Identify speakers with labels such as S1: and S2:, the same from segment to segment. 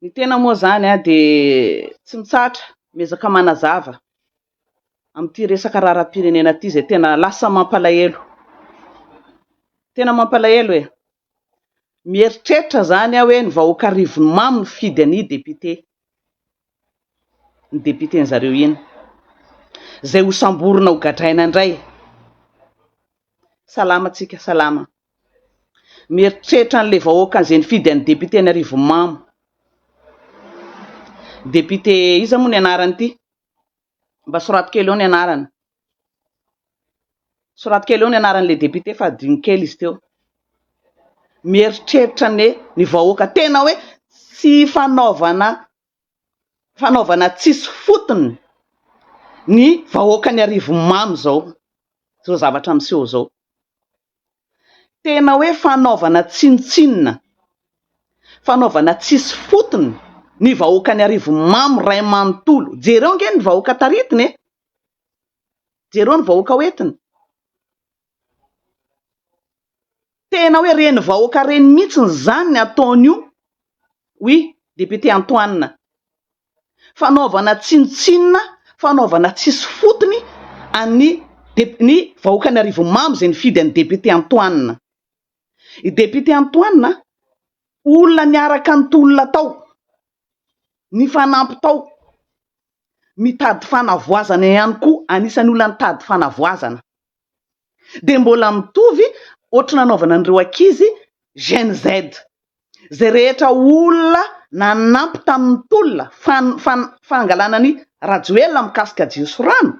S1: Ny tena moa izany dia tsy mitsahatra miezaka manazava amin'ity resaka raharaham-pirenena ity izay tena lasa mampalahelo. Tena mampalahelo e! Mieritreritra izany aho hoe ny vahoaka Arivonimamo nifidy an'i député, ny député-n'zareo iny, izay hosamborina ho gadraina indray. Salama tsika, salama. Mieritreritra an'ilay vahoaka izay nifidy an'i député an'Arivonimamo. Député iza moa ny anarany ity? Mba soraty kely eo ny anarany. Soraty kely eo ny anaran'ilay député fa adino kely izy teo. Mieritreritra anie ny vahoaka tena hoe tsy fanaovana fanaovana tsisy fotony ny vahoakan'Arivonimamo izao, izao zavatra miseho izao. Tena hoe fanaovana tsinontsinona, fanaovana tsisy fotony ny vahoakan'i Arivonimamo ray manontolo. Jereo ange ny vahoaka taritiny e! Jereo ny vahoaka hoentiny. Tena hoe reny vahoaka reny mihitsy izany ny ataon'io oui député Antoine. Fanaovana tsinontsinona, fanaovana tsisy fotony an'ny ny vahoakan'Arivonimamo izay nifidy an'i député Antoine. I député Antoine olona niaraka nitolona tao, nifanampy tao, mitady fanavoazana ihany koa, anisan'ny olona nitady fanavoazana. Dia mbola mitovy ohatry nanaovana an'ireo ankizy Gen Z. Izay rehetra olona nanampy tamin'ny tolona fangalana an'i Rajoelina mikasika jiro sy rano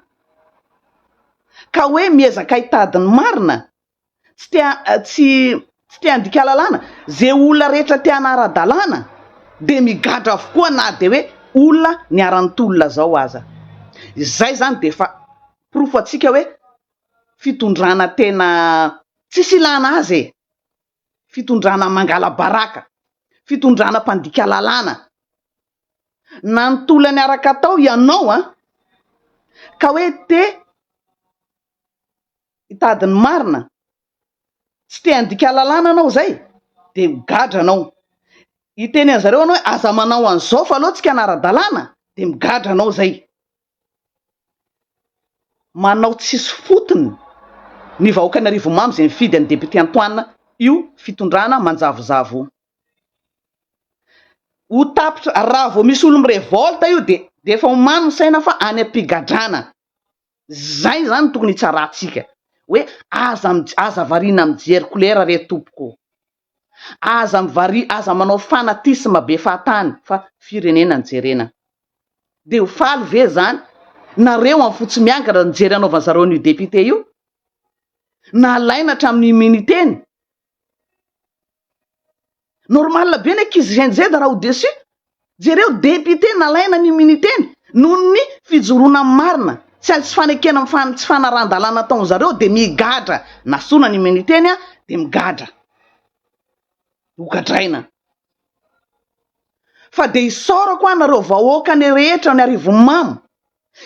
S1: ka hoe miezaka hitady ny marina, tsy te tsy tsy te handika lalàna, ze olona rehetra te hanara-dalàna dia migadra avokoa na dia hoe olona niara-nitolona zao aza. Izay zany dia efa porofo antsika hoe fitondrana tena tsisy ilana azy e! Fitondrana mangala-baraka, fitondrana mpandika lalàna. Na ny tolona niaraka tao ianao an, ka hoe te hitady ny marina, tsy te handika lalàna anao izay, dia ho gadra anao. Hiteny an'zareo anao hoe aza manao an'izao fa aleo tsika hanara-dalàna, dia migadra anao izay. Manao tsisy fotony ny vahoakan'Arivonimamo izay nifidy an'i Député Antoine io fitondrana manjavozavo io. Ho tapitra, raha vao misy olo mi-revolte io dia dia efa omano ny saina fa any am-pigadrana. Zay zany no tokony hitsarantsika hoe aza aza variana mijery kolera re tompoko ô. Aza mivari aza manao fanatisme be fahatany fa firenena no jerena. Dia ho faly ve zany nareo am fotsy miangatra nijery anaovan zareo an'io député io? Nalaina hatramin'ny immunité-ny. Normal be ny ankizy Gen Z raha ho déçu. Jereo député nalaina ny immunité-ny noho ny fijoroana amin'ny marina sy tsy fanekena amin'ny tsy fanarahan-dalàna ataon'zareo dia migadra. Nasorina ny immunité-ny dia migadra. Hogadraina. Fa dia isaorako anareo vahoaka ny rehetra ny Arivonimamo.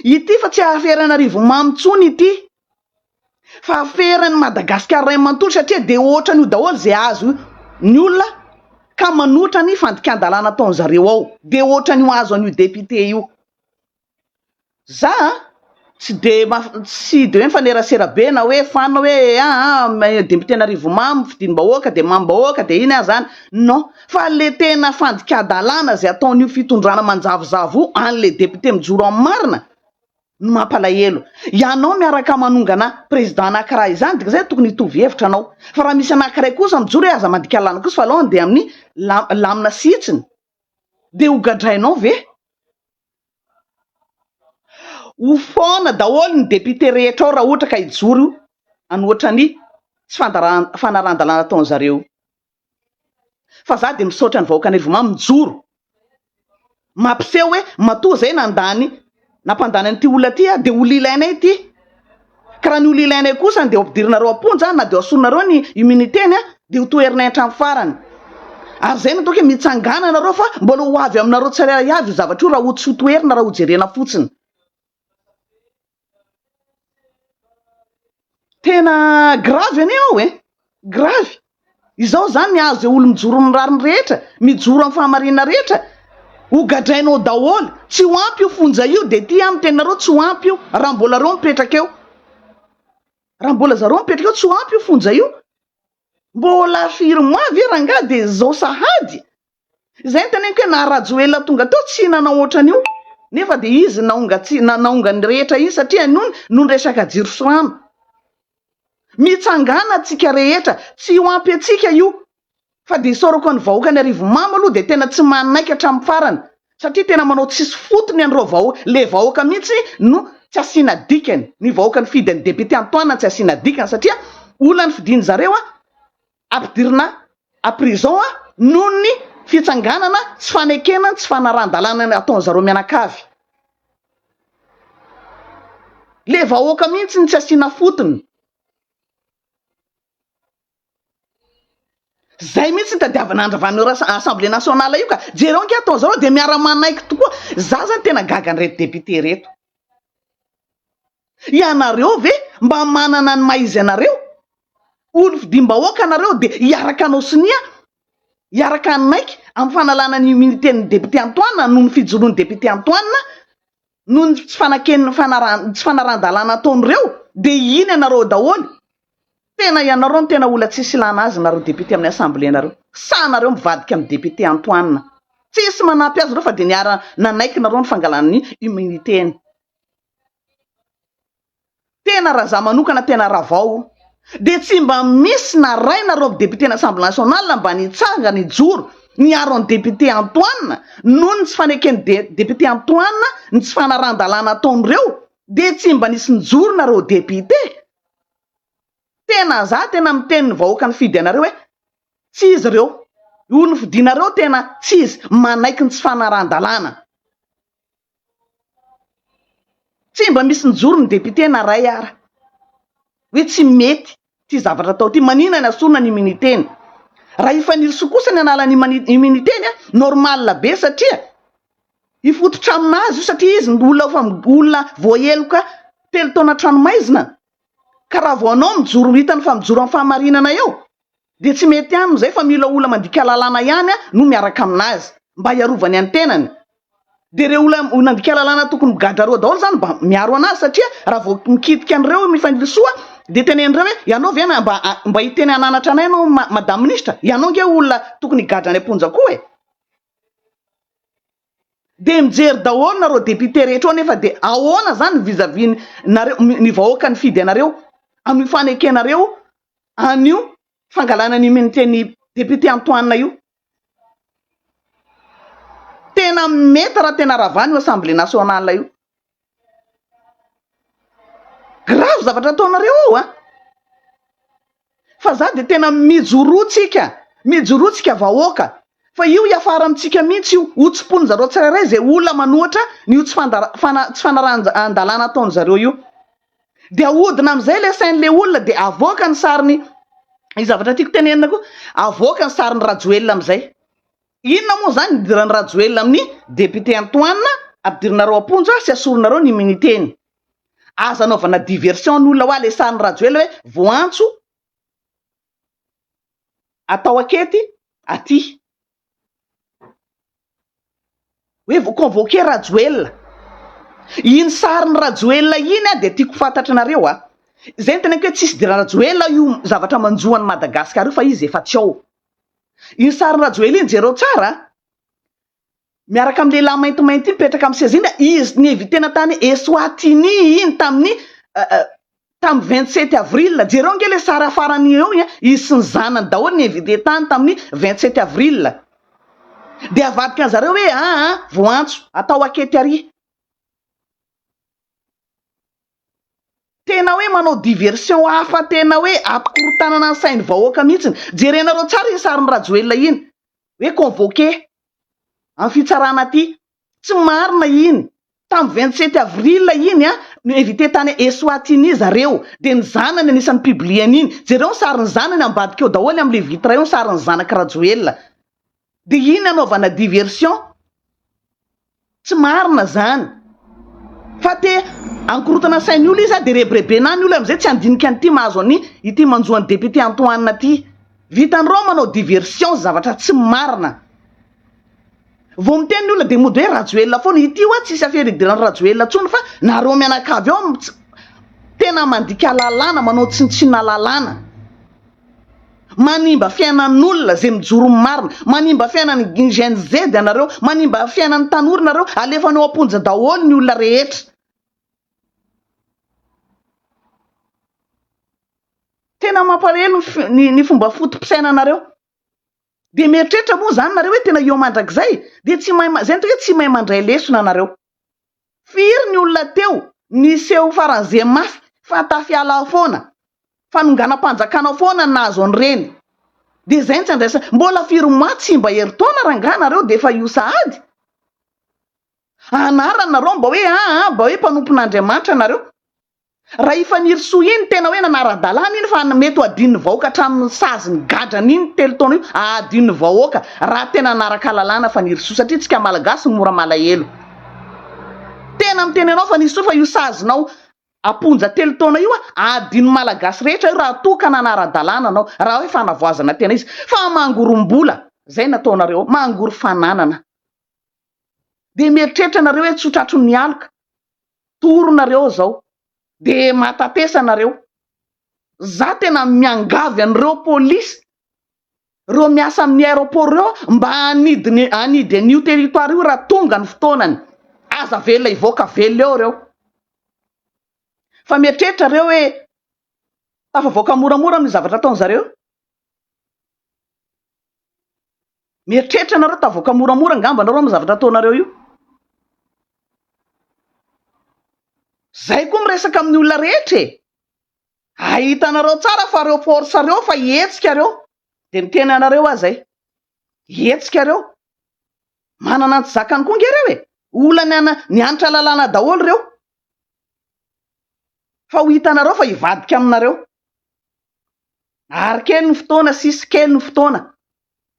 S1: Ity fa tsy aferan'i Arivonimamo intsony ity. Fa aferan'i Madagasikara iray manontolo satria dia ohatran'io daholo izay azo ny olona ka manohitra ny fandikan-dalàna ataon'zareo ao. Dia ohatran'io azo an'io député io. Za a, tsy de tsy de hoe mifanerasera be na hoe fan hoe aa député Arivonimamo fidinim-bahoaka de mamim-bahoaka de iny aho zany, non, fa le tena fandikan-dalàna zay ataon'io fitondrana manjavozavo io an'le député mijoro amin'ny marina no mampalahelo. Ianao miaraka manongana président anakiray izany dikazay tokony hitovy hevitra anao, fa raha misy anakiray kosa mijoro hoe aza mandika lalàna kosa fa aleo andeha amin'ny lamina sy hitsiny de ho gadrainao ve? Ho foana daholo ny député rehetra ao raha ohatra ka hijoro hanohatra ny tsy fanarahan-dalàna ataon'zareo. Fa za dia misaotra ny vahoakan'Arivonimamo mijoro mampiseho hoe matoa zay nandany nampandany an'ity olona ity dia olona ilainay ity. Ka raha ny olona ilainay kosa dia ho ampidirinareo am-ponja na dia ho asorinareo ny immunité-ny dia ho toherinay hatramin'ny farany. Ary izay no ataoko hoe mitsangàna nareo fa mbola ho avy aminareo tsirairay avy io zavatra io raha ho tsy ho toherina raha ho jerena fotsiny. Tena grave anie ao e! Grave! Izao izany ny azo olo mijoro amin'ny rariny rehetra, mijoro amin'ny fahamarinana rehetra. Ho gadrainao daholo, tsy ho ampy io fonja io dia ty aho miteny nareo tsy ho ampy io raha mbola reo mipetraka eo. Raha mbola zareo mipetraka eo tsy ho ampy io fonja io. Mbola firy mois ve rangahy dia zao sahady? Izay no teneniko hoe na Rajoelina tonga teo tsy nanao ohatran'io nefa dia izy naonga tsy naonga ny rehetra iny satria noho ny resaka jiro sy rano. Mitsangàna tsika rehetra, tsy ho ampy antsika io fa dia isaorako ny vahoakan'i Arivonimamo aloha dia tena tsy manaiky hatramin'ny farany satria tena manao tsisy fotony an'ireo vahoaka, le vahoaka mihitsy no tsy asiana dikany, ny vahoaka nifidy an'i député Antoine tsy asiana dikany satria olona nifidin'ny zareo ampidirina à prison noho ny fitsanganana sy fanekena ny tsy fanarahan-dalàna ataon'ny zareo mianakavy. Le vahoaka mihitsy no tsy asiana fotony. Zay mihitsy ny tadiavina handravan'io assemblée nationale io ka. Jereo ange ataon'ny zareo dia miara-manaiky tokoa. Za zany tena gaga an'ireto député ireto. Ianareo ve mba manana ny maha izy anareo? Olo fidim-bahoaka nareo dia hiaraka hanao sonia, hiaraka hanaiky amin'ny fanalana ny immunité-n'ny député Antoine noho ny fijoroan'ny député Antoine noho ny tsy fanaken'ny fanarahan tsy fanarahan-dalàna ataon'ireo dia iny ianareo daholo. Tena ianareo no tena olona tsisy ilana azy nareo député amin'ny assemblée nareo. Sahy nareo mivadika amin'ny député Antoine. Tsisy manampy azy ireo fa dia niara nanaiky nareo ny fangalana ny immunité-ny. Tena raha za manokana tena ravao dia tsy mba misy na ray nareo député ny assemblée nationale mba nitsanga nijoro niaro an'i député Antoine noho ny tsy faneken'i député Antoine ny tsy fanarahan-dalàna ataon'ireo dia tsy mba nisy nijoro nareo député tena za tena miteny ny vahoaka nifidy anareo hoe tsy izy ireo io nofidinareo tena tsy izy manaiky ny tsy fanarahan-dalàna Tsy mba misy nijoro ny député na ray ara hoe tsy mety ty zavatra atao ty, manina ny asorina ny immunité-ny? Raha i Fanirisoa kosa ny hanala ny immunité-ny a, normal be satria hifototra aminazy io satria izy no olona efa olona voaheloka telo taona an-tranomaizina, ka raha vao anao mijoro hitany fa mijoro amin'ny fahamarinana eo dia tsy mety aminy izay fa mila olona mandika lalàna ihany no miaraka aminazy mba hiarovany ny tenany dia ireo olona nandika lalàna tokony migadra reo daholo zany mba miaro anazy satria raha vao mikitika an'ireo Mifanilisoa dia tenen'ireo hoe ianao ve mba mba hiteny hananatra anay ianao madame ministra ianao nge olona tokony higadra any am-ponja koa e dia mijery daholo nareo député rehetra eo nefa dia ahoana zany vis à vis nareo ny vahoaka nifidy anareo amin'ny fanekenareo an'io fangalana ny immunité ny député Antoine io. Tena mety raha tena ravana io assemblée nationale io. Grave zavatra ataonareo ao a! Fa za dia tena mijoroa tsika, mijoroa tsika vahoaka fa io hiafara amintsika mihitsy io, ho tsimponin zareo tsirairay izay olona manohatra ny io tsy fandara- fana- tsy fanarahan-dalàna ataon-zareo io. Dia ahodina amin'izay ilay sain'ilay olona dia avoaka ny sariny, ny zavatra tiako tenenina koa, avoaka ny sarin'i Rajoelina amin'izay. Inona moa izany nidiran'i Rajoelina amin'ny député Antoine, ampidirinareo am-ponja sy asorinareo ny immunité-ny. Aza anaovana diversion ny olona hoa ilay sarin'i Rajoelina hoe voantso atao akety aty. Hoe vo convoquer Rajoelina. Iny sarin'i Rajoelina iny a dia tiako fantatranareo a. Izay no teneniko hoe tsisy idiran'i Rajoelina io zavatra manjo an'i Madagascar io fa izy efa tsy ao. Iny sarin'i Rajoelina iny jereo tsara a. Miaraka amin'ny lehilahy maintimainty iny mipetraka amin'ny seza iny, izy ni-inviter-na tany Eswatini iny tamin'ny tamin'ny 27 avril, jereo ange le sary afarany eo iny a, izy sy ny zanany daholo ni invité tany tamin'ny 27 avril, dia avadika an'zareo hoe aa voantso, atao akety ary. Tena hoe manao diversion hafa tena hoe ampikorotanana ny sain'ny vahoaka mihitsiny, jerenareo tsara iny sarin'i Rajoelina iny, hoe convoqué amin'ny fitsarana aty, tsy marina iny, Tamin'ny 27 avril iny an, no invité tany Eswatini zareo, dia ny zanany anisan'ny publier an'iny, jereo ny sarin'ny zanany ambadika eo daholo amin'ilay vitre eo ny sarin'ny zanak'i Rajoelina, dia iny anaovana diversion, tsy marina zany, fa te hankorotana sain'ny olona izy dia rebirebena any olona amin'izay tsy handinika an'ity mahazo an'i ity manjo an'i député Antoine ity, vitan'ireo manao diversion zavatra tsy marina. Vao miteny ny olona dia mody hoe Rajoelina foana. Ity hoa tsisy afera idiran'i Rajoelina intsony fa nareo mianakavy ao tena mandika lalàna, manao tsinontsinona lalàna. Manimba fiainan'olona izay mijoro ny marina. Manimba fiainan'ny Gen Z ianareo, manimba fiainan'ny tanora nareo, alefanao am-ponja daholo ny olona rehetra. Tena mampalahelo ny ny fomba foto-pisainanareo. Dia mieritreritra moa izany nareo hoe tena eo mandrakizay? Dia tsy mahay, izay no atao hoe tsy mahay mandray lesona nareo. Firy ny olona teo niseho faran'izay mafy fa tafiala foana, fanonganam-panjakana foana no nahazo an'ireny. Dia izay no tsy andraisana, mbola firy mois tsy mba herintaona rangaha nareo dia efa io sahady? Anarana nareo mba hoe aa mba hoe mpanompon'Andriamanitra nareo. Raha i Fanirisoa iny tena hoe nanara-dalàna iny fa mety ho adinon'ny vahoaka hatramin'ny sazy nigadrany iny telo taona io, adinon'ny vahoaka raha tena nanaraka lalàna Fanirisoa satria tsika Malagasy mora malahelo. Tena miteny anao Fanirisoa fa io sazinao am-ponja telo taona io adinon'ny Malagasy rehetra io raha toa ka nanara-dalàna anao, raha hoe fanavoazana tena izy. Fa mangorom-bola, zay nataonareo, mangory fananana. Dia mieritreritra nareo hoe tsy ho tratry ny aloka. Toro nareo zao de matatesa nareo. Za tena miangavy an'ireo police reo miasa amin'ny aéroport reo mba hanidiny hanidy an'io territoire io raha tonga ny fotoanany. Aza avela hivoaka velona eo reo. Fa mieritreritra reo hoe tafavoaka moramora amin'ny zavatra ataon'zareo. Mieritreritra nareo tavoaka moramora angamba nareo amin'ny zavatra ataonareo io. Zay koa miresaka amin'ny olona rehetra e! Ahitanareo tsara fa reo force reo fa hihetsika reo. De miteny anareo aho zay. Hihetsika reo. Manana ny tsy zakany koa nge reo e! Olona niana nianatra lalàna daholo reo. Fa ho hitanareo fa hivadika aminareo. Ary kely ny fotoana sisa, kely ny fotoana.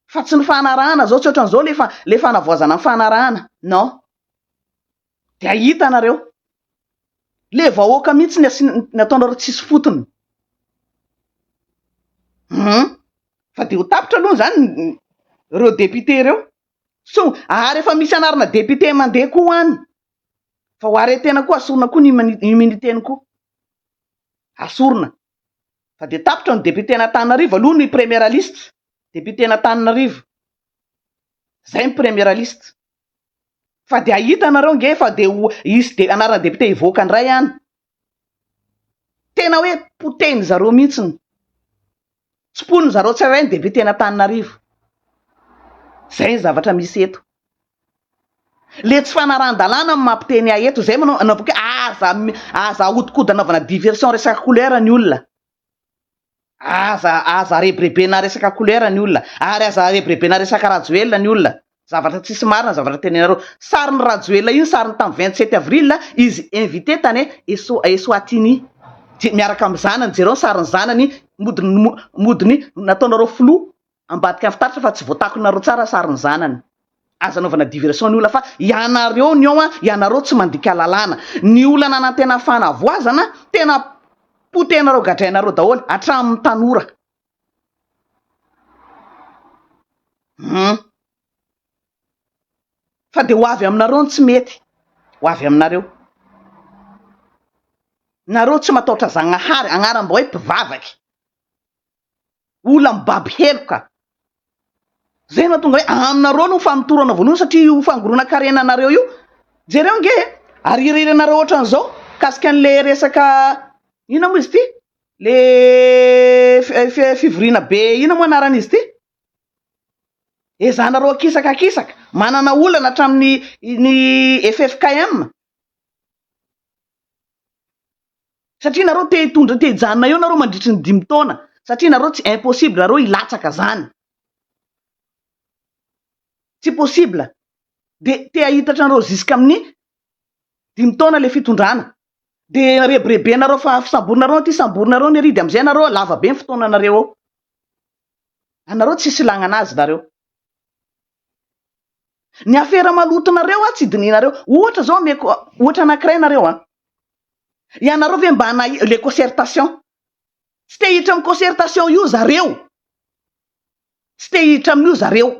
S1: Fa tsy ny fanarahana zao, tsy ohatran'izao le fa le fanavoazana ny fanarahana. Non. Dia hahita nareo. Le vahoaka mihitsy ny asiana ny ataonareo tsisy fotony. Hum. Fa dia ho tapitra aloha izany ireo député ireo. So, ary efa misy anarana député mandeha koa any. Fa ho arrêter-na koa, asorina koa ny immunité-ny koa. Asorina. Fa dia tapitra ny député-n'Antananarivo aloha ny première liste, député-n'Antananarivo. Zay ny première liste. Fa dia hahita nareo nge fa dia ho hisy de anaran'ny député hivoaka indray any. Tena hoe potehiny zareo mihitsiny. Tsiponiny zareo tsirairay ny député-n'Antananarivo. Zay ny zavatra misy eto. Le tsy fanarahan-dalàna no mampiteny ahy eto, zay manao anaovako hoe aza aza ahodikodina anaovana diversion resaka couleur ny olona, aza aza rebirebena resaka couleur ny olona, ary aza rebirebena resaka Rajoelina ny olona, zavatra tsisy marina ny zavatra tenenareo, sarin'i Rajoelina iny sariny tamin'ny 27 avril izy invité tany Eso Eswatini, miaraka amin'ny zanany, jereo ny sarin'ny zanany mody mody nataonareo filoha ambadika ny fitaratra fa tsy voatakonareo tsara sarin'ny zanany. Aza anaovana diversion ny olona fa ianareo ny ao an, ianareo tsy mandika lalàna. Ny olona nanantena fanavoazana tena potehinareo gadrainareo daholo hatramin'ny tanora. Hum. Fa dia ho avy aminareo ny tsy mety. Ho avy aminareo. Nareo tsy matahotra Zagnahary, agnaram-bao hoe mpivavaky. Olona mibaby heloka. Zay no mahatonga hoe aminareo no famotorana voalohany satria io fangoronan-karena anareo io, jereo ange e, aririranareo ohatran'izao mikasika an'le resaka inona moa izy ity? Le fivoriana be inona moa anaran'izy ity? Ezahanareo akisaka akisaka, manana olana hatramin'ny ny ffkm. Satria nareo te hitondra te hijanona eo nareo mandritry ny dimy taona satria nareo tsy impossible nareo hilatsaka zany. Tsy possible. De te hahitatra anareo jusqu'amin'ny dimy taona le fitondrana. De rebirebenareo fa samborinareo aty samborinareo ny ary de amizay nareo lava be ny fotoananareo eo. Anareo tsisy ilagna anazy nareo. Ny afera malotonareo a tsy dinihinareo. Ohatra zao ameko ohatra anakiray nareo a. Ianareo ve mba nahi le concertation. Tsy te hiditra amin'ny concertation io zareo. Tsy te hiditra amin'io zareo.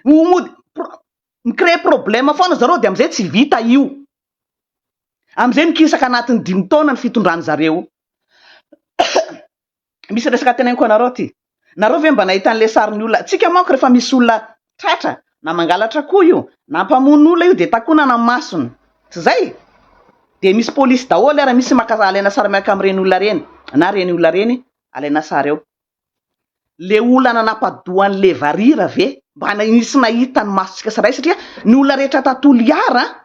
S1: Mody mi-créer problème foana zareo dia amin'izay tsy vita io. Amin'izay mikisaka anatin'ny dimy taona ny fitondran'ny zareo. Misy resaka teneniko anareo aty. Nareo ve mba nahita an'ilay sarin'ny olona? Tsika manko rehefa misy olona tratra na mangalatra akoho io na mpamono olona io dia takonana ny masony. Tsy zay? Dia misy polisy daholo ary misy maka alaina sary miaraka amin'ireny olona ireny na ireny olona ireny alaina sary eo. Le olona nanapa-doha an'le varira ve mba nisy nahita ny masontsika sary satria ny olona rehetra tato Toliara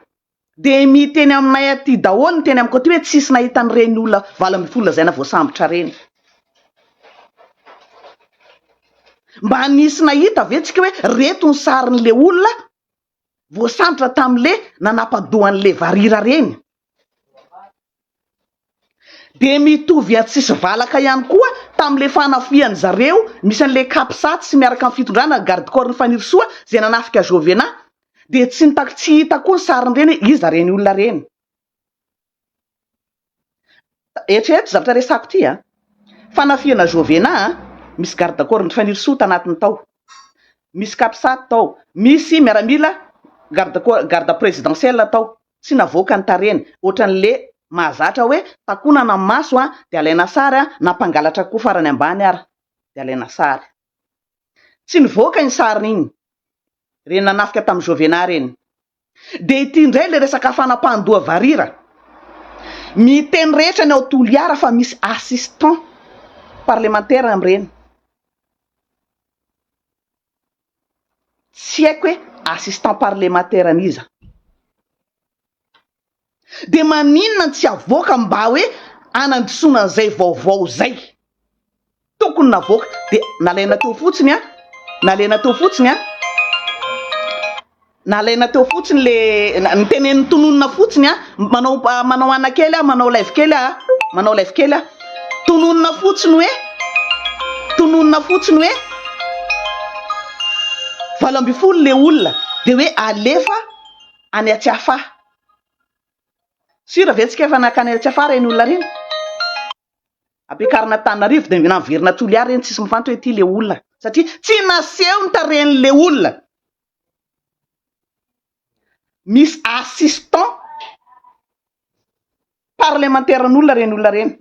S1: Dia miteny aminay aty daholo ny teny amiko aty hoe tsisy nahita an'ireny olona 18 lazaina voasambotra ireny. Mba nisy nahita ve tsika hoe reto ny sarin'le olona voasambotra tamin'le nanapa-doha an'le varira reny? Dia mitovy tsisy valaka ihany koa tamin'le fanafihan'ny zareo misy an'le capsat sy miaraka amin'ny fitondrana garde corps ny Fanirisoa izay nanafika Jovena dia tsy nitaky tsy hita koa ny sarin'ireny hoe iza ireny olona ireny. Eritrereto zavatra resako ity a! Fanafihana Jovena a, misy garde corps ny Fanirisoa tanatiny tao, misy capsat tao, misy miaramila garde corps garde présidentielle tao, tsy navoaka ny tarehiny, ohatran'le mahazatra hoe takonana ny maso a, de alaina sary a, na mpangalatra koa farany ambany ara de alaina sary. Tsy nivoaka iny sariny iny, reny nanafika tamin'i Jovena reny. De ity indray le resaka fanapahan-doha varira. Miteny rehetra ny ao Toliara fa misy assistant parlementaire amin'ireny. Tsy haiko hoe assistant parlemataire an'iza. Dia maninona no tsy avoaka mba hoe hanandrosoana an'izay vaovao izay. Tokony navoaka. Dia nalaina teo fotsiny an, nalaina teo fotsiny an, nalaina teo fotsiny le, niteneniny tononina fotsiny an, manao manao ana kely aho, manao live kely aho, manao live kely aho. Tononina fotsiny hoe, tononina fotsiny hoe 18 le olona dia hoe alefa any Tsiafahy. Sûr ve tsika efa nankany Tsiafahy ireny olona ireny? Ampiakarina Antananarivo dia naverina Toliara ireny tsisy mifanta hoe ity le olona satria tsy naseho ny tarehin'le olona. Misy assistant Parlemantera n'olona reny olona reny.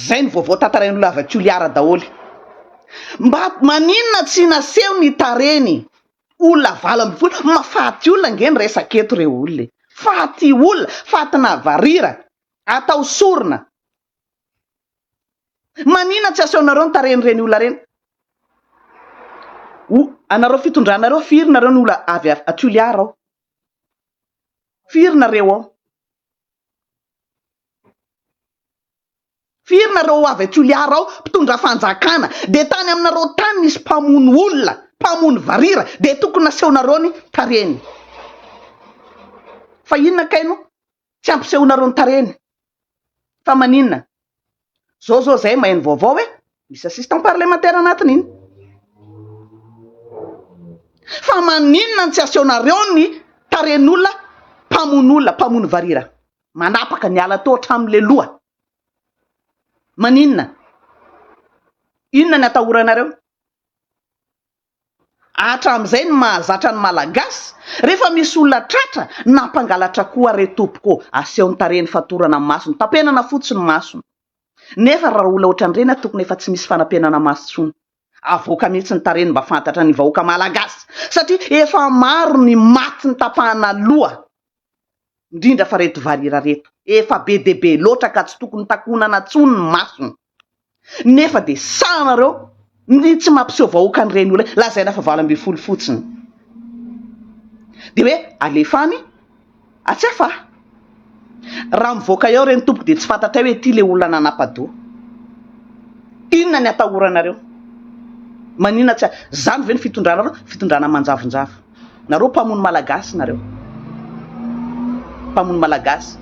S1: Zay ny vaovao tantarain'olona avy Toliara daholo. Mba maninona tsy naseho ny tarehiny? Olona 18, mafaty olona ange ny resaka eto re olona e. Faty olona, fatina varira, atao sorona. Maninona tsy asehonareo ny tarehin'ireny olona ireny? O, anareo fitondranareo firy nareo ny olona avy a Toliara ao? Firy nareo ao? Firy nareo avy a Toliara ao mpitondra fanjakana dia tany aminareo tany nisy mpamono olona, mpamono varira dia tokony nasehonareo ny tarehiny. Fa inona kay no tsy ampisehonareo ny tarehiny? Fa maninona? Zao zao zay maheno vaovao hoe misy assistant parlementaire anatiny iny. Fa maninona no tsy asehonareo ny tarehin'olona mpamono olona, mpamono varira? Manapaka ny ala teo hatramin'le loha. Maninona? Inona ny atahoranareo? Hatramin'izay ny mahazatra ny Malagasy, rehefa misy olona tratra na mpangalatra koa re tompoko ô, aseho ny tarehiny fatorana ny masony, tapenana fotsiny ny masony. Nefa raha olona ohatran'ireny aho tokony efa tsy misy fanapenana maso intsony. Avoaka mihitsy ny tarehiny mba fantatra ny vahoaka Malagasy satria efa maro ny maty nitapahana loha indrindra fa reto varira reto efa be dia be loatra ka tsy tokony takonana tsony ny masony nefa dia sahanareo ny tsy mampiseho vahoaka an'ireny olona lazaina fa 18 fotsiny dia hoe alefa any atsiafahy raha mivoaka eo ireny tompoko dia tsy fantatray hoe ity le olona nanapa-doha inona ny atahoranareo maninona tsy zany ve ny fitondranareo fitondrana manjavonjavo Nareo mpamono malagasy nareo. Mpamono malagasy.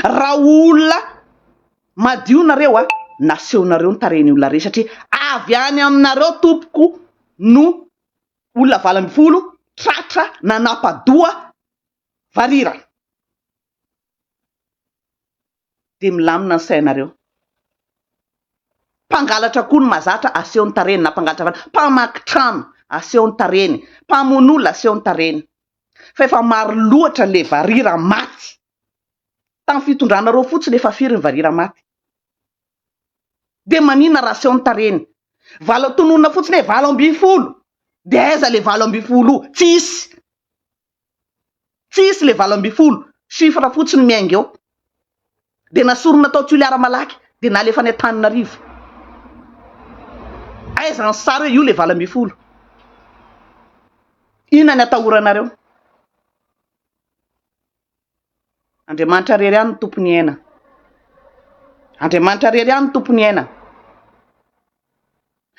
S1: Raha olona madio nareo a, nasehonareo ny tarehin'ny olona re satria avy any aminareo tompoko no olona 18 tratra nanapa-doha varira. Dia milamina ny sainareo. Mpangalatra koa ny mazatra aseho ny tarehiny na mpangalatra vary, mpamaky trano. aseho ny tarehiny, mpamono olona aseho ny tarehiny. Fa efa maro loatra le varira maty. Tamin'ny fitondranareo fotsiny efa firy ny varira maty. Dia maninona raha aseho ny tarehiny. Valo tononina fotsiny hoe 18. Dia aiza le 18 io? Tsisy. Tsisy le 18. Chiffre fotsiny miainga eo. Dia nasorina tao Toliara malaky dia nalefa any Antananarivo. Aiza ny sary hoe io le 18. Inona ny atahoranareo? Andriamanitra irery ihany no tompon'ny aina. Andriamanitra irery ihany no tompon'ny aina.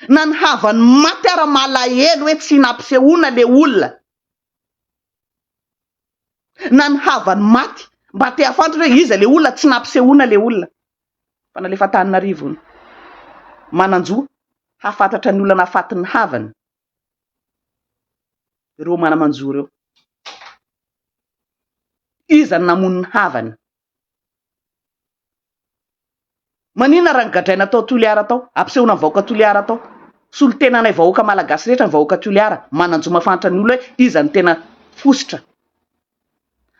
S1: Na ny havan'ny maty ara malahelo hoe tsy nampisehoana le olona. Na ny havan'ny maty mba te hahafantatra hoe iza le olona tsy nampisehoana le olona. Fa nalefa Antananarivo hono. Manan-jo hahafantatra ny olona nahafaty ny havany ireo mana-manjo ireo. Iza no namono ny havany? Maninona raha nogadraina tao Toliara tao? Ampisehoana ny vahoaka Toliara tao. Solontenanay vahoaka Malagasy rehetra ny vahoaka Toliara. Manan-jo mahafantra ny olona hoe iza no tena fositra.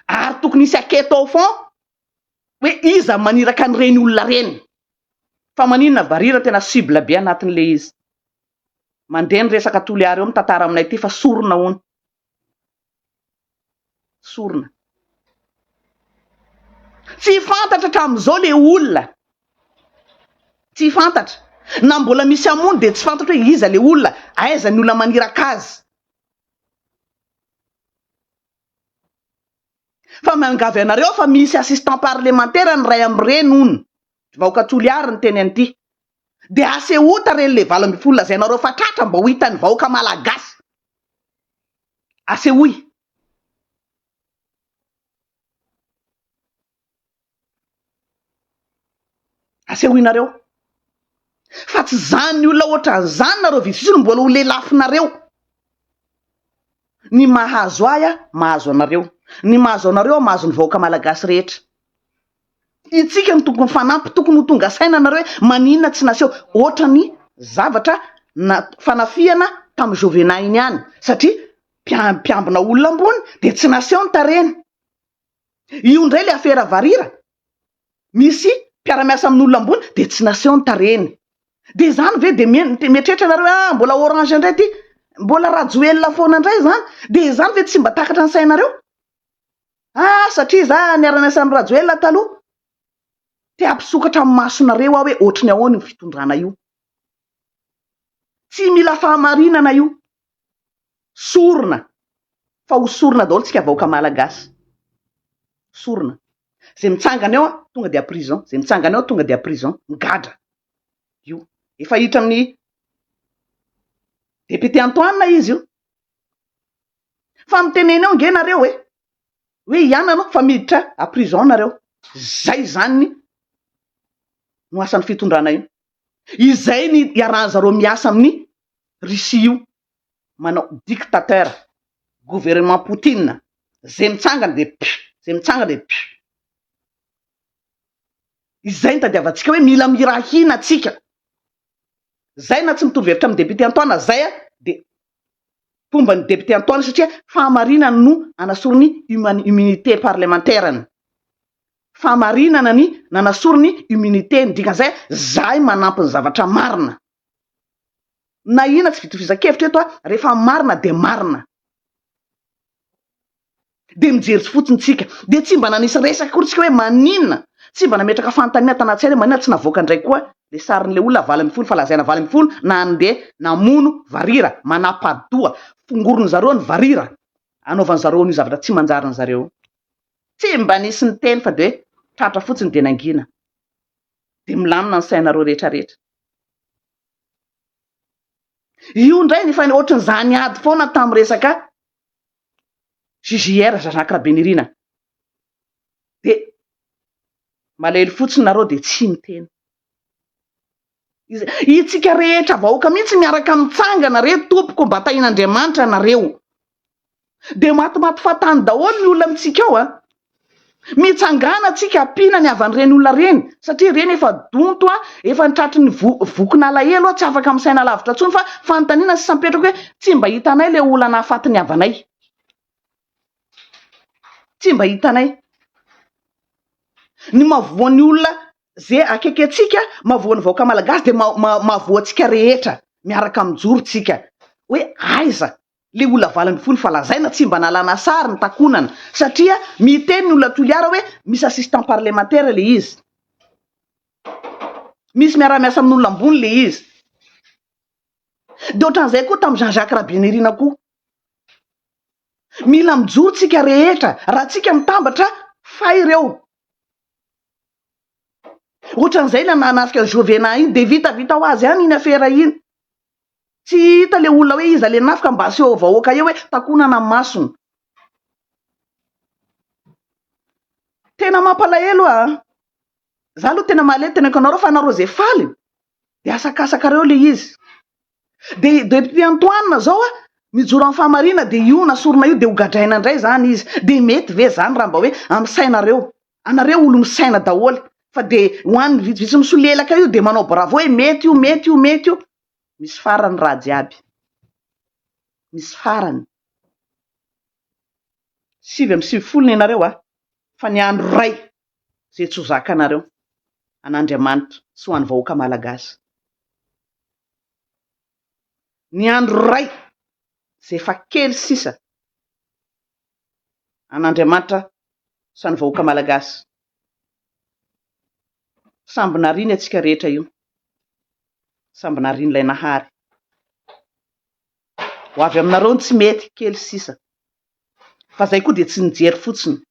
S1: Ary tokony hisy enquête au fond hoe iza no maniraka an'ireny olona ireny. Fa maninona varira tena cible be anatin'ilay izy. Mandeha ny resaka Toliara eo mitantara aminay ity fa sorona hono. Sorona. Tsy fantatra hatramin'izao le olona. Tsy fantatra. Na mbola misy hamono dia tsy fantatra hoe iza le olona, aiza ny olona maniraka azy. Fa miangavy anareo aho fa misy assistant parlemantera ny ray amin'ireny hono. Vahoaka Toliary ny teny an'ity. Dia asehoy tarehin'ilay 18 lazainareo fa tratra mba ho hitan'ny vahoaka malagasy. Asehoy. Asehoinareo. Fa tsy zany olona ohatran'izany nareo vitsivitsy no mbola ho lelafinareo. Ny mahazo ahy aho mahazo anareo. Ny mahazo anareo aho mahazo ny vahoaka malagasy rehetra. Itsika no tokony mifanampy, tokony ho tonga saina nareo hoe maninona tsy naseho ohatrany zavatra na fanafihana tamin'i Jovena iny ihany satria mpiambina olona ambony dia tsy naseho ny tarehiny. Io indray le afera varira, misy mpiara-miasa amin'olona ambony dia tsy naseho ny tarehiny. Dia izany ve dia mieritreritra nareo hoe ah mbola orange indray ity, mbola Rajoelina foana indray izany, dia izany ve tsy mba takatra ny sainareo? Ah satria za niara-niasa amin'i Rajoelina taloha, te hampisokatra ny masonareo aho hoe ohatry ny ahoana io fitondrana io. Tsy mila fahamarinana io. Sorona. Fa ho sorona daholo tsika vahoaka malagasy. Sorona. Zay mitsangana eo tonga dia prison, zay mitsangana eo tonga dia prison, migadra. Io. Efa hiditra amin'ny député Antoine izy io. Fa mitenena eo nge nareo e! Hoe hianana anao fa miditra à prison nareo. Zay zany no asan'ny fitondrana io. Izay ny iarahan'zareo miasa amin'ny Russie io. Manao dictateur. Gouvernement Poutine. Zay mitsangana dia pff, zay mitsangana dia pff. Izay no tadiavantsika hoe mila mirahina tsika. Zay na tsy mitovy hevitra amin'ny député Antoine zay a dia mpomba ny député Antoine satria fahamarinana no anasoriny immunité parlementaire-ny. Fahamarinana ny nanasoriny immunité-ny, dikan'izay zahay manampy ny zavatra marina. Na inona tsy fitovizan-kevitra eto a, rehefa marina dia marina. Dia mijery fotsiny tsika. Dia tsy mba nanisy resaka akory tsika hoe maninona? Tsy mba nametraka fanontaniana tanaty saina hoe maninona tsy navoaka indray koa le sarin'le olona 18 fa lazaina 18 nandeha namono varira, manapa-doha, fongorony zareo ny varira, anaovany zareo an'io zavatra tsy manjary ny zareo. Tsy mba nisy niteny fa dia hoe tratra fotsiny dia nangina. Dia milamina ny sainareo rehetra rehetra. Io indray efa ohatran'izany ady foana tamin'ny resaka JJR Jean Jacques Rabenirina dia malahelo fotsiny nareo dia tsy miteny. Itsika rehetra vahoaka mihitsy miaraka mitsangana re tompoko mba tahin'Andriamanitra nareo. Dia matimaty fahatany daholo ny olona amintsika ao a. Mitsangàna tsika ampiana ny havan'ireny olona ireny satria ireny efa donto a, efa tratry ny vokin'alahelo a, tsy afaka misaina lavitra intsony fa fanontaniana sisa mipetraka hoe tsy mba hitanay ilay olona nahafaty ny havanay. Tsy mba hitanay. Ny mahavoa ny olona ze akaiky antsika, mahavoa ny vahoaka malagasy dia mahavoa antsika rehetra miaraka mijoro tsika hoe aiza le olona 18 fa lazaina tsy mba nalana sary ny takonana satria miteny ny olona Toliara hoe misy assistant parlementaire le izy, misy miara-miasa amin'olona ambony le izy. De ohatran'izay koa tamin'i Jean Jacques Rabenirina koa. Mila mijoro tsika rehetra, raha tsika mitambatra fay ireo. Ohatran'izay ilay nanafika an'i Jovena iny de vitavita ho azy ihany iny afera iny. Tsy hita le olona hoe iza le nafika mba aseho vahoaka eo hoe takonana ny masony. Tena mampalahelo ah. Za aloha tena malahelo teneniko anareo fa anareo ze faly de asakasakareo le izy. De député Antoine zao ah mijoro amin'ny fahamarina de io nasorina io de ho gadraina indray zany izy. De mety ve zany raha mba hoe amin'ny sainareo? Anareo olo misaina daholo fa de ho an'ny vitsivitsy misolelaka io de manao bravo hoe mety io mety io mety io. Misy farany raha jiaby. Misy farany. 99 ny anareo a, fa ny andro iray izay tsy ho zakanareo, an'Andriamanitra sy ho an'ny vahoaka malagasy. Ny andro iray izay efa kely sisa an'Andriamanitra sy an'ny vahoaka malagasy. Samby nariny antsika rehetra io. Samby narin'ilay Nahary. Ho avy aminareo ny tsy mety, kely sisa. Fa zay koa dia tsy nijery fotsiny.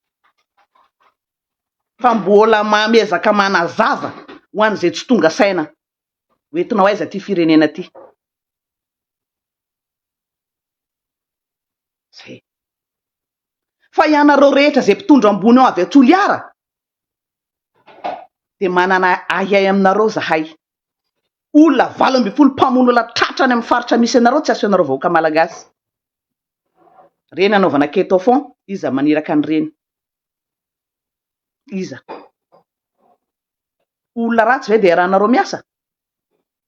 S1: Fa mbola miezaka manazava ho an'izay tsy tonga saina. Ho entinao aiza ity firenena ity? Zay. Fa ianareo rehetra izay mpitondra ambony ao avy ao Toliara dia manana ahiahy aminareo zahay. Olona 18 mpamono olona tratra any amin'ny faritra misy anareo tsy asehonareo vahoaka malagasy. Reny anaovana quête au fond, iza maniraka an'ireny? Iza? Olona ratsy ve dia iarahanareo miasa?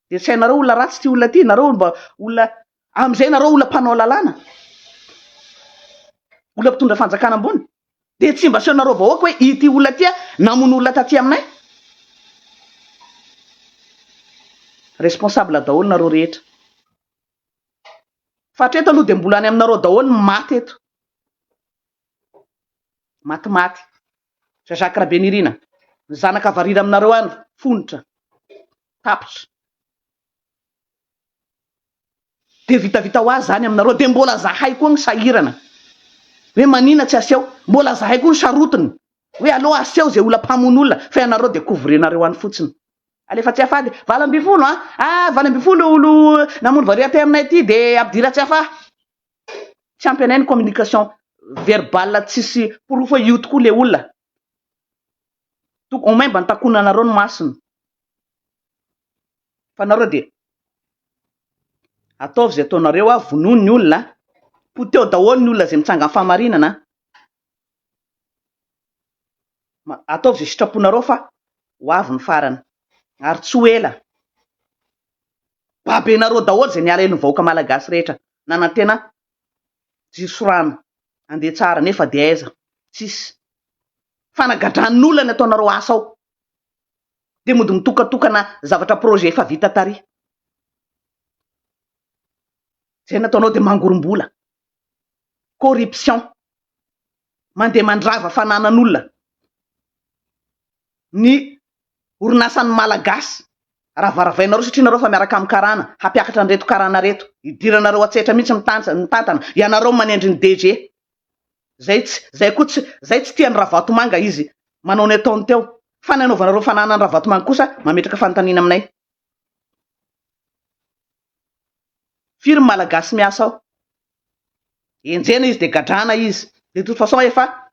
S1: Dia tsy hainareo olona ratsy ity olona ity, nareo mba olona amin'izay nareo olona mpanao lalàna, olona mpitondra fanjakana ambony, dia tsy mba asehonareo vahoaka hoe ity olona ity namono olona taty aminay? Responsable daholo nareo rehetra. Fa hatreto aloha dia mbola any aminareo daholo ny maty eto. Matimaty. Jean Jacques Rabenirina, ny zanaka varira aminareo any fonitra. Tapitra. Dia vitavita ho azy zany aminareo. Dia mbola zahay koa ny sahirana. Hoe manina tsy aseho. Mbola zahay koa ny sarotiny. Hoe aleo aseho izay olona mpamono olona. Fa ianareo dia couvrenareo any fotsiny. Alefa Tsiafahy dia 18 an! Ah 18 olo namono varira aty aminay aty dia ampidira Tsiafahy. Tsy ampy anay ny communication verbale tsisy porofo hoe io tokoa le olona. Toko au moins mba nitakonanareo ny masony. Fa nareo dia ataovy izay ataonareo a, vonoy ny olona, poteho daholo ny olona izay mitsanga amin'ny fahamarinana. Ataovy izay sitraponareo fa ho avy ny farany ary tsy ho ela. Babenareo daholo izay niala elo ny vahoaka malagasy rehetra nanantena jiro sy rano handeha tsara nefa dia aiza? Tsisy. Fanagadran'olona ny ataonareo asa ao. Dia mody mitokatokana zavatra projet efa vita tary. Izay nataonao dia mangorom-bola. Corruption. Mandeha mandrava fananan'olona. Ny orinasan'ny Malagasy ravaravainareo satria nareo fa miaraka amin'ny karana hampiakatra an'ireto karana reto. Idiranareo an-tsehatra mihitsy mitantana. Ianareo manendry ny DG. Zay tsy, zay koa tsy, zay tsy tian'i Ravatomanga izy manao ny ataony teo. Fa ny anaovanareo fananan'i Ravatomanga kosa mametraka fanontaniana aminay. Firy ny Malagasy miasa ao? Enjehina izy dia gadrana izy. De toute façon efa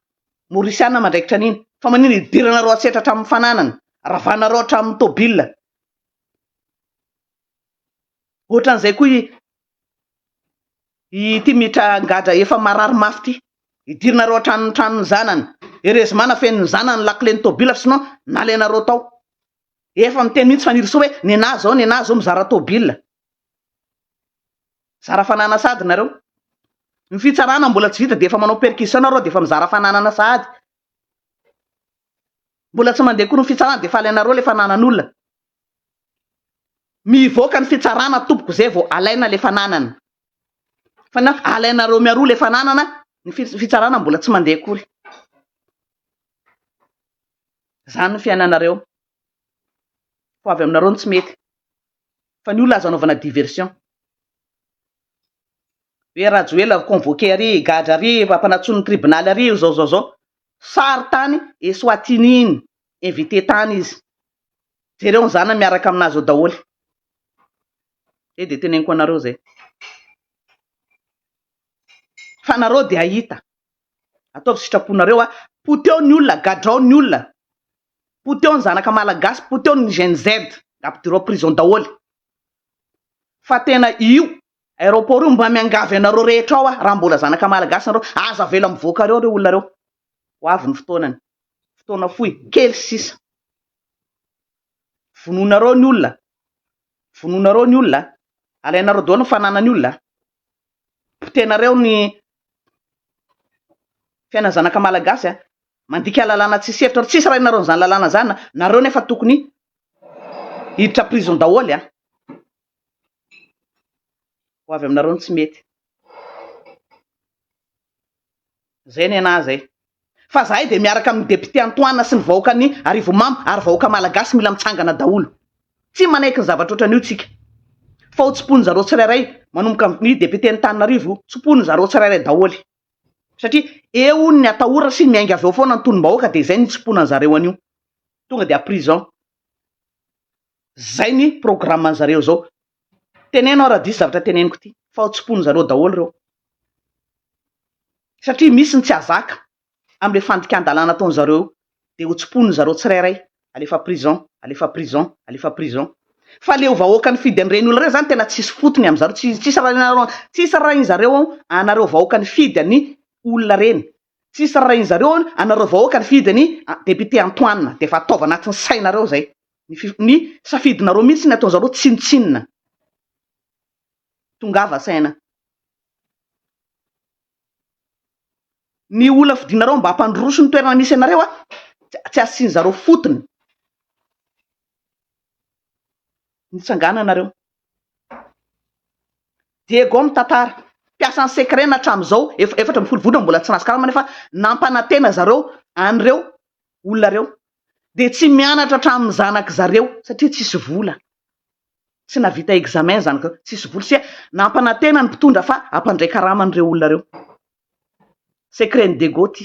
S1: Mauriciana mandraikitra an'iny. Fa manina idiranareo an-tsehatra hatramin'ny fananany, ravanareo hatramin'ny tôbila. Ohatran'izay koa i ity mitra gadra efa marary mafy ity. Idiranareo hatramin'ny tranon'ny zanany. Heureusement nafenin'ny zanany ny lakile-n'ny tôbila sinon nalainareo tao. Efa miteny mihitsy Fanirisoa hoe nenà zao nenà zao mizara tôbila. Mizara fananana sahady nareo. Ny fitsarana mbola tsy vita dia efa manao perquisition nareo dia efa mizara fananana sahady. Mbola tsy mandeha koa ny fitsarana dia efa alainareo le fananan'olona. Mivoaka ny fitsarana tompoko zay vao alaina le fananana. Fa na alainareo mialoha le fananana ny fitsarana mbola tsy mandeha akory. Zany ny fiainanareo. Ho avy aminareo ny tsy mety. Fa ny olona aza anaovana diversion. Hoe Rajoelina convoqué ary, gadra ary, ampanantsoin'ny tribonaly ary, zao zao zao. Sary tany Eswatini iny, invité tany izy. Jereo ny zanany miaraka aminazy ao daholo. Zay dia teneniko anareo zay. Fa nareo dia hahita. Ataovy sitraponareo a. Poteo ny olona, gadrao ny olona. Poteo ny zanaka malagasy, poteo ny Gen Z. Ampidiro ao prison daholo. Fa tena io aéroport io mba miangavy anareo rehetra ao aho, raha mbola zanaka malagasy nareo, aza avela mivoaka reo reo olona reo. Ho avy ny fotoanany. Fotoana fohy, kely sisa. Vonoinareo ny olona. Vonoinareo ny olona. Alainareo daholo ny fananan'ny olona. Potehinareo ny fiainan'ny zanaka malagasy a. Mandika lalàna tsisy hevitra. Tsisy rainareo an'izany lalàna izany. Nareo nefa tokony hiditra prison daholo a. Ho avy aminareo ny tsy mety. Zay ny anah zay. Fa zahay dia miaraka amin'ny député Antoine sy ny vahoakan'i Arivonimamo ary vahoaka malagasy mila mitsangana daholo. Tsy manaiky ny zavatra ohatran'io tsika. Fa ho tsimponin zareo tsirairay manomboka amin'ny député Antananarivo tsimponin zareo tsirairay daholo. Satria eo hono ny atahorana sy miainga avy eo foana ny tonom-bahoaka dia izay no itsimponan'zareo an'io. Tonga dia prison. Zay ny programme zareo zao. Teneno aho raha diso zavatra teneniko ity fa ho tsimponin zareo daholo ireo. Satria misy ny tsy azaka amin'ilay fandikan-dalàna ataon zareo io dia ho tsimponin zareo tsirairay, alefa prison, alefa prison, alefa prison. Fa le ho vahoaka nifidy an'ireny olona ireny zany tena tsisy fotony amin'zareo, tsisy tsisy rain'zareo anareo vahoaka nifidy an'i olona ireny. Tsisy rain'zareo anareo vahoaka nifidy an'i député Antoine dia efa ataovy anatin'ny sainareo zay. Ny ny safidinareo mihitsy ny ataon'zareo tsinontsinona. Tongava saina. Ny olona fidinareo mba hampandroso ny toerana misy anareo a, tsy asian'zareo fotony. Mitsangàna nareo. Diego mitantara, mpiasan'ny Secren hatramin'izao 14 volana mbola tsy nahazo karama nefa nampanantena zareo an'ireo olona ireo. Dia tsy mianatra hatramin'ny zanak'i zareo satria tsisy vola. Tsy nahavita examen zanak'i zareo, tsisy vola satria nampanantena ny mpitondra fa hampandray karama an'ireo olona ireo. Secret-n'i Diego ity,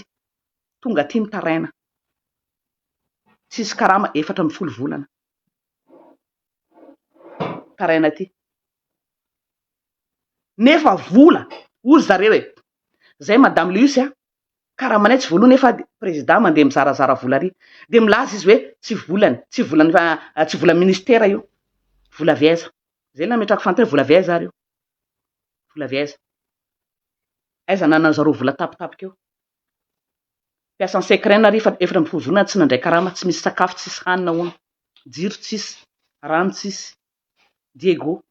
S1: tonga aty mitaraina. Tsisy karama 14 volana. Taraina aty. Nefa vola, hoy ry zareo e! Zay Madame Luce a, karamanay tsy voaloa nefa président mandeha mizarazara vola ary. Dia milaza izy hoe tsy volany, tsy volan'ny tsy volan'ny ministera io. Vola avy aiza? Zay nametrahako fanontaniana, vola avy aiza ary io? Vola avy aiza? Aiza ananan'ny zareo vola tapitapika eo? Mpiasan'ny Secren ary efa 14 volana tsy nandray karama, tsy misy sakafo, tsisy hanina hono. Jiro tsisy, rano tsisy. Diego.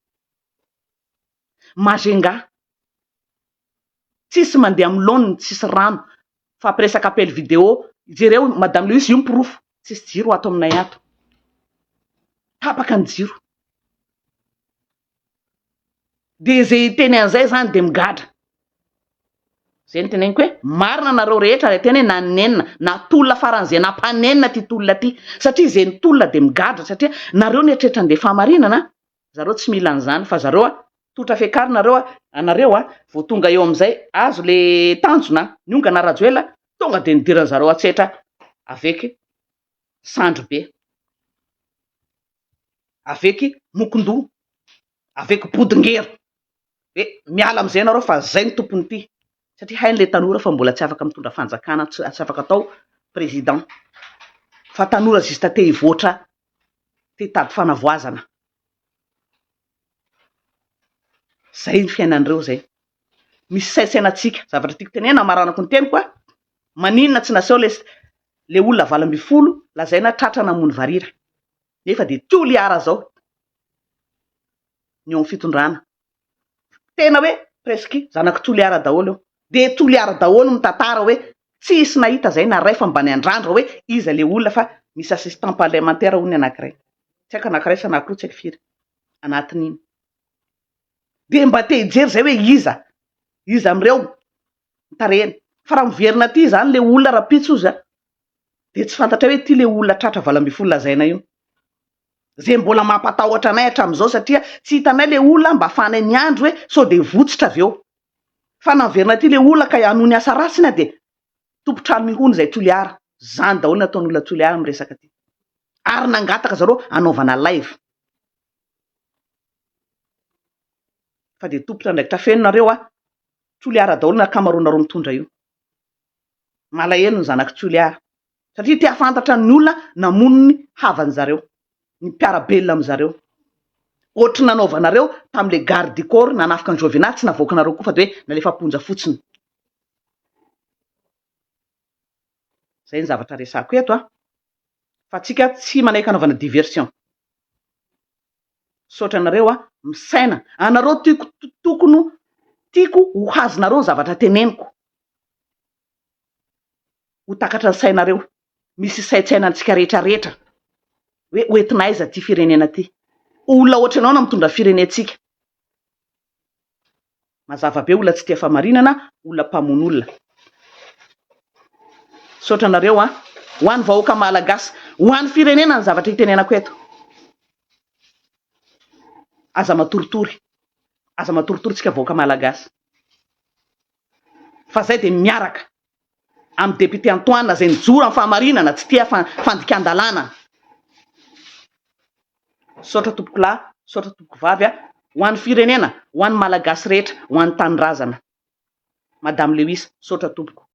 S1: Majunga. Tsisy mandeha amin'ny laoniny, tsisy rano. Fampiresaka appel vidéo. Jereo Madame Louise io ny porofo. Tsisy jiro ato aminay ato. Tapaka ny jiro. Dia izay hiteny an'izay izany dia migadra. Izay no teneniko hoe marina nareo rehetra ilay teny hoe nanenina, na tolona faran'izay nampanenina ity tolona ity. Satria izay nitolona dia migadra satria nareo nieritreritra andeha fahamarinana, zareo tsy mila an'izany fa zareo a, totra fiakarina nareo a, anareo a, vao tonga eo amin'izay azo le tanjona, niongana Rajoelina, tonga dia nidiran'zareo an-tsetra avec sandry be, avec mokondoha, avec bodongero. Hoe miala amin'izay ianareo fa zay no tompon'ity. Satria hainy le tanora fa mbola tsy afaka mitondra fanjakana, tsy afaka atao président. Fa tanora juste te hivoatra, te hitady fanavoazana. Zay ny fiainan'ireo zay. Misy saintsaina antsika. Zavatra tiako tenenina, hamaranako ny teniko a. Maninona tsy naseho le le olona 18 lazaina tratra namono varira nefa dia Toliara zao ny eo amin'ny fitondrana. Tena hoe presque zanak'i Toliara daholo eo. Dia Toliara daholo mitantara hoe tsisy nahita zay na ray fa mba niandrandra hoe iza le olona fa misy assistant parlementaire hono ny anakiray. Tsy haiko anakiray sa anakiroa tsy haiko firy anatin'iny. Dia mba te hijery zay hoe iza iza amin'ireo ny tarehiny. Fa raha miverina aty izany le olona rahampitso ozy a, dia tsy fantatray hoe ity le olona tratra 18 lazaina io. Izay mbola mampatahotra anay hatramin'izao satria tsy hitanay le olona mba afahanay miandry hoe sao dia votsotra avy eo. Fa na miverina aty le olona ka hanohy ny asa ratsiny dia tompon-trano mihono izay Toliara. Izany daholo ny ataon'olona Toliara amin'ny resaka aty. Ary nangataka zareo hanaovana live. Fa dia tompon'andraikitra feno nareo a! Toliara daholo ny ankamaroanareo mitondra io. Malahelo ny zanak'i Toliara. Satria te hahafantatra ny olona namono ny havany zareo. Ny mpiara-belona amin'zareo. Ohatry ny nanaovanareo tamin'ilay garde du corps nanafika an'i Jovena tsy navoakanareo koa fa dia hoe nalefa am-ponja fotsiny. Zay ny zavatra resahako eto a. Fa tsika tsy manaiky hanaovana diversion. Misaotra anareo a, misaina. Anareo tiako tokony tiako ho hazonareo ny zavatra teneniko. Ho takatra ny sainareo. Misy hisaintsaina antsika rehetra rehetra hoe ho entina aiza ity firenena ity. Olona ohatry anao no mitondra firenentsika. Mazava be olona tsy tia famarinana, olona mpamono olona. Misaotra anareo a. Ho an'ny vahoaka malagasy, ho an'ny firenena ny zavatra itenenako eto. Aza matoritory. Aza matoritory tsika vahoaka malagasy. Fa zay dia miaraka amin'ny député Antoine izay nijoro amin'ny fahamarinana, tsy tia fandikan-dalàna. Misaotra tompokolahy, misaotra tompokovavy a, ho an'ny firenena, ho an'ny Malagasy rehetra, ho an'ny tanindrazana. Madame Lewis, misaotra tompoko.